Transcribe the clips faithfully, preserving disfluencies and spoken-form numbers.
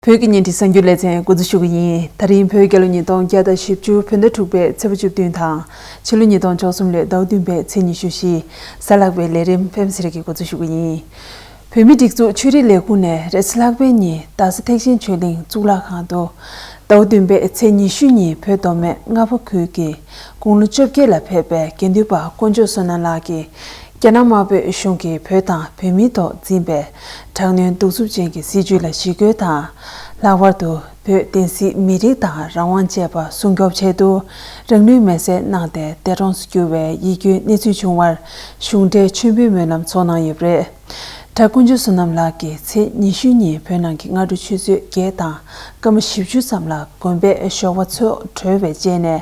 བོད་ཀྱི་བརྙན་འཕྲིན་གསར་འགྱུར་ལེ་ཚན་འགོ་འཛུགས་ཞུ་གི་ཡིན། ད་རིང་བོད་རྒྱལ་ལོ་ཉིས་སྟོང་བརྒྱ་དང་བཞི་བཅུ་བོད་ཟླ་དྲུག་པའི་ཚེས་པ་བཅུ་བདུན་དང་། ཕྱི་ལོ་ཉིས་སྟོང་བཅུ་གསུམ་ལོའི་ཟླ་བ་བདུན་པའི་ཚེས་ཉི་ཤུ་བཞི། གཟའ་ལྷག་པའི་ལས་རིམ་ཕེབས་སེ་རིགས་ཀྱི་འགོ་འཛུགས་ཞུ་གི་ཡིན། བོད་མིའི་སྒྲིག་འཛུགས་ཆོས་རིག་ལས་ཁུངས་ནས་རེས་གཟའ་ལྷག་པའི་ཉིན་རྡ་ས་ཐེག་ཆེན་ཆོས་གླིང་གཙུག་ལག་ཁང་དུ། ཟླ་བ་བདུན་པའི་ཚེས་ཉི་ཤུ་ཉིན་བོད་མདོ་སྨད་རྔ་པ་ཁུལ་གྱི་དགུང་ལོ་བཅོ་བརྒྱད་ལ་ཕེབས་པའི་དགེ་འདུན་པ་དཀོན་མཆོག་བསོད་ནམས་ལགས་ཀྱིས། རྒྱ་ནག་དམར་པོའི་གཞུང་གིས་བོད་དང་བོད་མིའི་ཐོག་འཛིན་པའི་དྲག་གནོན་གདུག་རྩུབ་ཅན་གྱི་སྲིད་བྱུས་ལ་ཞི་རྒོལ་དང་། ལྷག་པར་དུ་བོད་བསྟན་སྲིད་མི་རིགས་དང་རང་དབང་བཅས་པ་སྲུང་སྐྱོབ་ཆེད་དུ་རང་ལུས་མེར་སྲེག་གནང་སྟེ་འདས་གྲོངས་སུ་གྱུར་བའི་ཡིད་སྐྱོའི་གནས་ཚུལ་བྱུང་བར་གཞུང་འབྲེལ་མཆོད་འབུལ་སྨོན་ལམ་ཚོགས་གནང་ཡོད་པ་རེད། གྲྭ་དཀོན་མཆོག་བསོད་ནམས་ལགས་ཀྱིས་ཚེས་ཉི་ཤུ་ཉིན་བོད་ནང་གི་སྔ་དྲོ་ཆུ་ཚོད་བརྒྱད་དང་སྐར་མ་བཞི་བཅུ་ཙམ་ལ་དགོན་པའི་ཞོགས་པ་ཚོགས་གྲོལ་བའི་རྗེས་ནས་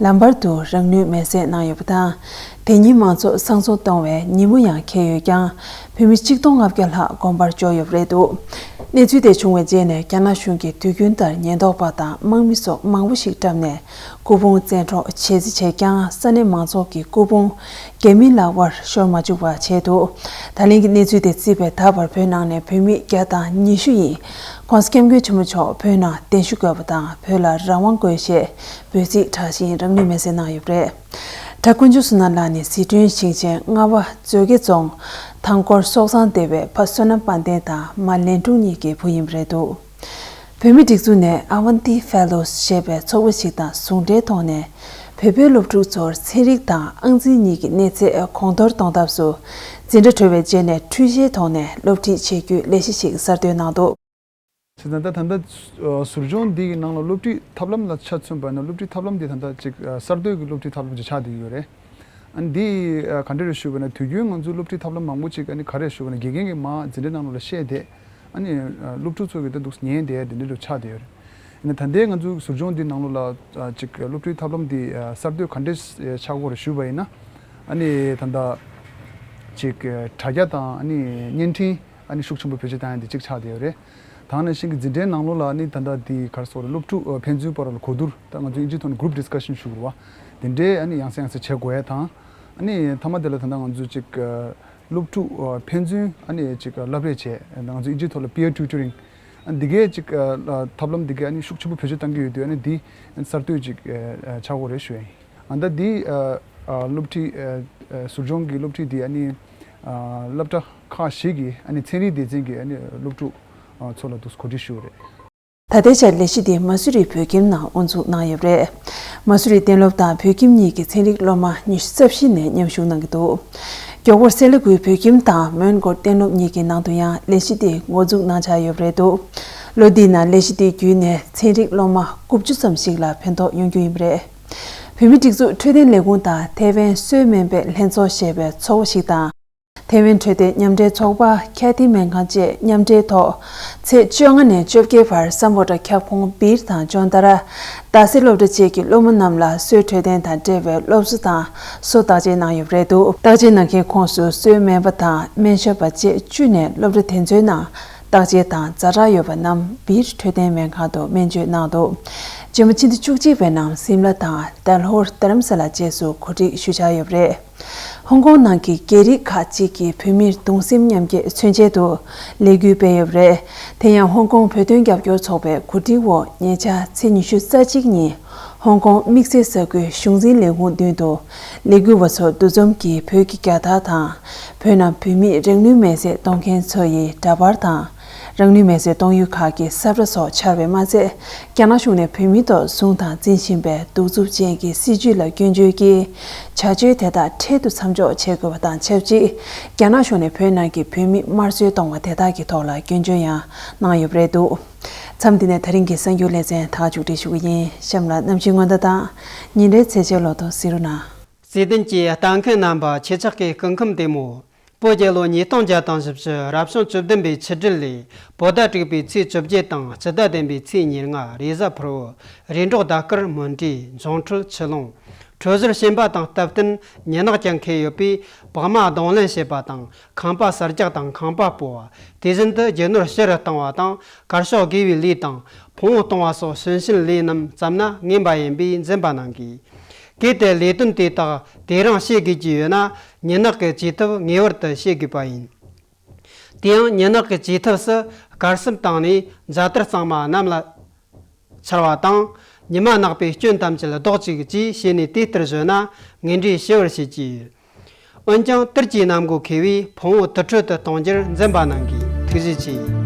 ལམ་བར་དུ་རང་ལུས་མེར་སྲེག་གནང་ཡོད་པ་དང་། དེ་ཉིན་མང་ཚོགས་གསང་གསོལ་གཏོང་བའི་ཉིན་མོ་ཡང་འཁེལ་ཡོད་ཀྱང་། བོད་མི་ཆིག་སྟོང་ལྔ་བརྒྱ་ལྷག་དགོན་པར་འབྱོར་ཡོད་པ་རེད་འདུག་གནས་ཚུལ་དེ་བྱུང་བའི་རྗེས་ནས་རྒྱ་ནག་གཞུང་གིས་དུས་རྒྱུན་ལྟར་ཉེན་རྟོག་པ་དང་དམག་མི་སོགས་མང་པོ་ཞིག་བཀྲམ་ནས། སྐུ་ཕུང་བཙན་འཕྲོག་བྱེད་རྩིས་བྱས་ཀྱང་། ས་གནས་མང་ཚོགས་ཀྱི་སྐུ་ཕུང་རྒྱ་མིའི་ལག་པར་ཤོར་མ་བཅུག་པ་བྱས་འདུག་ད་ལན་གྱི་གནས་ཚུལ་དེ་བརྩིས་པའི་ད་བར་བོད་ནང་ནས་བོད་མི་བརྒྱ་དང་ཉི་ཤུ་ཡིས་༸གོང་ས་༸སྐྱབས་མགོན་ཆེན་པོ་མཆོག་བོད་ནང་གདན་ཞུ་དགོས་པ་དང་། བོད་ལ་རང་དབང་དགོས་ཞེས་འབོད་ཚིག་གྲགས་ཤིང་རང་ལུས་མེར་སྲེག་གནང་ཡོད་པ་རེད། གྲྭ་དཀོན་མཆོག་བསོད་ནམས་ལགས་ནི་ཟི་ཁྲོན་ཞིང་ཆེན་རྔ་བ་མཛོད་དགེ་རྫོང་ཐང་སྐོར་སོག་བཟང་སྡེ་བའི་ཕ་བསོད་ནམས་དཔལ་ལྡན་དང་མ་ལན་ཀྲུང་གཉིས་ཀྱི་བུ་ཡིན་པ་རེད་འདུག་བོད་མིའི་སྒྲིག་འཛུགས་ནས་ཨ་ཝན་ཏི་ཕེ་ལོས་ཞེས་པའི་ཚོགས་པ་ཞིག་དང་ཟུང་འབྲེལ་ཐོག་ནས། བོད་པའི་སློབ་ཕྲུག་ཚོར་ཚན་རིག་དང་ཨང་རྩིས་གཉིས་ཀྱི་གནས་ཚད་གོང་མཐོར་གཏོང་ཐབས་སུ། འཛིན་གྲྭ་གྲོལ་བའི་རྗེས་ནས་འཕྲུལ་ཆས་ཐོག་ནས་སློབ་ཁྲིད་བྱེད་རྒྱུའི་ལས་གཞི་ཞིག་གསར་གཏོད་གནང་འདུག་བྱས་ཙང་ད་ད་ལྟ་ཟུར་སྦྱོང་འདི་གི་ནང་ལ་སློབ་ཁྲིད་ཐབས་ལམ་ལ་ཆ་མཚོན་པ་ཡིན་ན། སློབ་ཁྲིད་ཐབས་ལམ་འདི་ད་ལྟ་ཅིག་གསར་གཏོད་ཀྱི་སློབ་ཁྲིད་ཐབས་ལམ་ཅིག་ཆགས་བསྡད་ཀྱི་ཡོད་རེད། ཨ་ནི་འདི་ག་འདྲ་རེད་ཞུས་པ་ན། དུས་རྒྱུན་ང་ཚོའི་སློབ་ཁྲིད་ཐབས་ལམ་མང་པོ་ཅིག་ཨ་ནི་ག་རེ་ཞུས་པ་ན། དགེ་རྒན་གྱིས་མར་འཛིན་གྲྭའི་ནང་ལོགས་ལ་བཤད་བསྡད། ཨ་ནི་སློབ་ཕྲུག་ཚོ་གིས་ད་འདུག་ཉན་བསྡད། དེ་འདྲ་ལོ་ཆགས་བསྡད་ཡོད་རེད། ཡིན་ན་ད་ལྟའི་ང་ཚོའི་ཟུར་སྦྱོང་འདི་ནང་ལོགས་ལ་ཅིག་སློབ་ཁྲིད་ཐབས་ལམ་འདི་གསར་གཏོད་ག་འདྲས་ཆགས་ཀྱི་ཡོད་རེད་ཞུས་པ་ཡིན་ན། ཨ་ནི་ད་ལྟ་ཅིག་དྲ་རྒྱ་དང་ཨ་ནི་བརྙན་འཕྲིན་ཨ་ནི་ཤུགས་ཆེན་པོ་བེད་སྤྱོད་བཏང་ཡ་འདི་གཅིག་ཆགས་བསྡད་ཡོད་རེད། དེ་ནང་བཞིན་གྱི་འཛིན་གྲྭའི་ནང་ལོགས་ལ་ཨ་ནི་ད་ལྟ་འདི་ག་རེ་ཟེར་དགོས་རེད། སློབ་ཕྲུག་ཕན་ཚུན་བར་ལ་གོ་བསྡུར། ད་ང་ཚོ་ཨིན་ཇིའི་ཐོག་ནས་གུ་རུབ་ཌི་སི་ཀ་ཤན་ཞུ་གི་རེད་བ། དེ་འདྲའི་ཨ་ནི་ཡང་སེ་ཡང་སེ་བྱེད་དགོས་ཡ་དང་། ཨ་ནི་མཐའ་མ་དེ་ལ་ད་ལྟ་ང་ཚོ་ཅིག་སློབ་ཕྲུག་ཕན་ཚུན་ཨ་ནི་ཅིག་བསླབ་རེས་བྱས། ང་ཚོ་ཨིན་ཇིའི་ཐོག་ལ་peer tutoring ཨ་འདི་གའི་ཅིག་ཐབས་ལམ་འདི་གའི་ཨ་ནི་ཤུགས་ཆེན་པོ་བེད་སྤྱོད་གཏང་གི་ཡོད་དུས། ཨ་ནི་འདི་གསར་གཏོད་ཅིག་ཆགས་ཀྱི་ཡོད་རེད་ཞུ་ཡ་ཡིན། ཨ་ད་འདི་སློབ་ཁྲིད་ཟུར་སྦྱོང་གི་སློབ་ཁྲིད་འདི་ཨ་ནི་སློབ་གྲྭ་ཁག་ཞིག་གི་ཨ་ནི་ཚན་རིག་སྡེ་ཚན་གྱི་ཨ་ནི་སློབ་ཕྲུག་ཚོ་ལ་འདུག་གོ་སྒྲིག་ཞུས་པ་རེད། ད་ལྟའི་ཆར་ལས་གཞི་འདི་མ་སུ་རི་བོད་ཁྱིམ་ནང་དབུ་འཛུགས་གནང་ཡོད་པ་རེད། མ་སུ་རི་གཏན་སློབ་དང་བོད་ཁྱིམ་གཉིས་ཀྱི་ཚན་རིག་སློབ་མ་ཉི་ཤུ་རྩ་བཞི་ནས་མཉམ་ཞུགས་གནང་གི་འདུག་མགྱོགས་པོར་སེ་ལ་ཀུའི་བོད་ཁྱིམ་དང་མོན་གྷོ་གཏན་སློབ་གཉིས་ཀྱི་ནང་དུ་ཡང་ལས་གཞི་འདི་འགོ་འཛུགས་གནང་འཆར་ཡོད་པ་རེད་འདུག་ལོ་འདིའི་ནང་ལས་གཞི་འདི་བརྒྱུད་ནས་ཚན་རིག་སློབ་མ་དགུ་བཅུ་ཙམ་ཞིག་ལ་ཕན་ཐོགས་ཡོང་རྒྱུ་ཡིན་པ་རེད། བོད་མིའི་སྒྲིག་འཛུགས་འཕྲོད་བསྟེན་ལས་ཁུངས་དང་ཐའེ་ཝན་གསོས་སྨན་པའི་ལྷན་ཚོགས་ཞེས་པའི་ཚོགས་པ་ཞིག་དང་། ཐའེ་ཝན་འཕྲོད་བསྟེན་མཉམ་འབྲེལ་ཚོགས་པ་ཁ་ཐི་སྨན་ཁང་བཅས་མཉམ་འབྲེལ་ཐོག་ཚེས་བཅོ་ལྔ་ནས་བཅོ་བརྒྱད་བར་སམ་བྷོ་ཊ་ཁྱབ་ཁོངས་སྦིར་དང་ཅོན་ཏ་ར། རྡ་སའི་སློབ་གྲྭ་བཅས་ཀྱི་སློབ་མ་རྣམས་ལ་གསོས་འཕྲོད་བསྟེན་དང་འབྲེལ་བའི་སློབ་གསོ་དང་གསོ་བརྟག་དཔྱད་གནང་ཡོད་པ་རེད་འདུག་བརྟག་དཔྱད་གནང་མཁན་ཁོངས་སུ་གསོས་སྨན་པ་དང་སྨན་ཞབས་པ་བཅས་བཅུ་ནས་སློབ་གྲྭ་དེ་ཚོའི་ནང་བརྟག་དཔྱད་དང་ཛ་དྲག་ཡོད་པ་རྣམས་སྦིར་འཕྲོད་བསྟེན་སྨན་ཁང་དུ་སྨན་བཅོས་གནང་འདུག་རྗེས་མ་ཕྱི་ཟླ་བཅུ་གཅིག་པའི་ནང་སིམ་ལ་དང་དལ་ཧོར་དྷ་རམ་ས་ལ་བཅས་སུ་གོ་སྒྲིག་ཞུ་འཆར་ཡོད་པ་རེད། ཧོང་ཀོང་ནང་གི་རྒྱ་རིགས་ཁག་ཅིག་གིས་བོད་མིར་གདུང་སེམས་མཉམ་སྐྱེད་མཚོན་ཆེད་དུ་ལས་འགུལ་སྤེལ་ཡོད་པ་རེད། དེ་ཡང་ཧོང་ཀོང་བོད་དོན་རྒྱབ་སྐྱོར་ཚོགས་པའི་གོ་སྒྲིག་འོག་ཉེ་ཆར་ཚེས་ཉི་ཤུ་རྩ་གཅིག་ཉིན་ཧོང་ཀོང་དམིགས་བསལ་ས་ཁུལ་གཞུང་འཛིན་ལས་ཁུངས་མདུན་དུ་ལས་འགུལ་བ་ཚོ་འདུ་འཛོམས་ཀྱིས་བོད་ཀྱི་རྒྱལ་དར་དང་། བོད་ནང་བོད་མིས་རང་ལུས་མེར་སྲེག་གཏོང་མཁན་ཚོ་ཡི་འདྲ་པར་དང་། རང་ལུས་མེར་སྲེག་གཏོང་ཡུལ་ཁག་གི་ས་ཁྲ་སོགས་འཕྱར་བས་མ་ཚད། རྒྱ་ནག་གཞུང་ནས་བོད་མིའི་ཐོག་བཟུང་དང་འཛིན་བཞིན་པའི་གདུག་རྩུབ་ཅན་གྱི་སྲིད་བྱུས་ལ་སྐྱོན་བརྗོད་ཀྱིས། བྱ་སྤྱོད་དེ་དག་འཕྲལ་དུ་མཚམས་འཇོག་བྱེད་དགོས་པ་དང་ཆབས་ཅིག་རྒྱ་ནག་གཞུང་ནས་བོད་ནང་གི་བོད་མི་དམར་གསོད་གཏོང་བ་དེ་དག་གི་ཐོག་ལ་སྐྱོན་བརྗོད་ཡང་གནང་ཡོད་པ་རེད་འདུག་མཚམས་འདི་ནས་ད་རིང་གི་གསར་འགྱུར་ལེ་ཚན་ད་ག་མཇུག་སྒྲིལ་ཞུ་གི་ཡིན། གཤམ་ལ་གནམ་གཤིས་སྔོན་བརྡ་དང་། ཉིན་རེའི་ཚེས་ཆའི་ལོ་ཐོ་གཟིགས་རོགས་གནང་། བརྩེ་ལྡན་གྱི་ལྟ་མཁན་རྣམ་པ། ཁྱེད་ཅག་གི་སྐུ་ཁམས་བདེ་མོ། བོད་རྒྱལ་ལོ་ཉིས་སྟོང་བརྒྱ་དང་བཞི་བཅུ་རབ་བྱུང་བཅུ་བདུན་པའི་ཆུ་སྦྲུལ་ལོའི་བོད་ཟླ་དྲུག་པའི་ཚེས་བཅོ་བརྒྱད་དང་སྤྱི་ཟླ་བདུན་པའི་ཚེས་ཉེར་ལྔ། རེས་གཟའ་ཕུར་བུ། རེས་འགྲོགས་ཟླ་སྐར་མུན་འདྲེས། འབྱུང་འཕྲོད་ཆུ་ཀླུང་། འཕྲོད་གཟུགས་གཤན་པ་དང་སྟབས་བསྟུན་མྱི་ནག་ཅན་འཁེལ་ཡོད་པས། བག་མ་གདོང་ལེན་བྱེད་པ་དང་། ཁང་པ་གསར་རྒྱག་དང་ཁང་པ་སྤོ་བ། དེ་བཞིན་དུ་རྒྱུ་ནོར་ཕྱི་རུ་གཏོང་བ་དང་། དཀར་ཕྱོགས་དགེ་བའི་ལས་དང་། ཕུང་པོ་གཏོང་བ་སོགས་གཤིན་གཤིན་ལས་རྣམས་བརྩམས་ན་ངན་པ་ཡིན་པས་འཛེམ་པ་གནང་དགོས། གལ་ཏེ་ལས་དོན་དེ་དག་དེ་རིང་བྱེད་དགོས་ཀྱི་ཡོད་ན། མྱི་ནག་གི་བྱེད་ཐབས་ངེས་པར་དུ་བྱེད་དགོས་པ་ཡིན། དེ་ཡང་མྱི་ནག་གི་བྱེད་ཐབས་སུ་ དཀར་སེམས་བཏང་ནས་མཛའ་དར་གཙང་མ་གནམ་ལ་འཕྱར་བ་དང་། ཉི་མ་ནག་པོའི་སྐྱོན་ཐམས་ཅད་ལྡོག་ཅིག་ཅེས་བྱས་ནས་དེ་ལྟར་བཟོས་ན་ངན་འབྲས་ཞི་བར་བྱེད་ཀྱི་ཡོད། འོན་ཀྱང་དར་གྱི་གནམ་སྒོ་ཁེལ་བས་ཕུང་བོ་དུར་ཁྲོད་དུ་གཏོང་རྒྱུར་འཛེམ་པ་གནང་གིས་ཐུགས་རྗེ་ཆེ།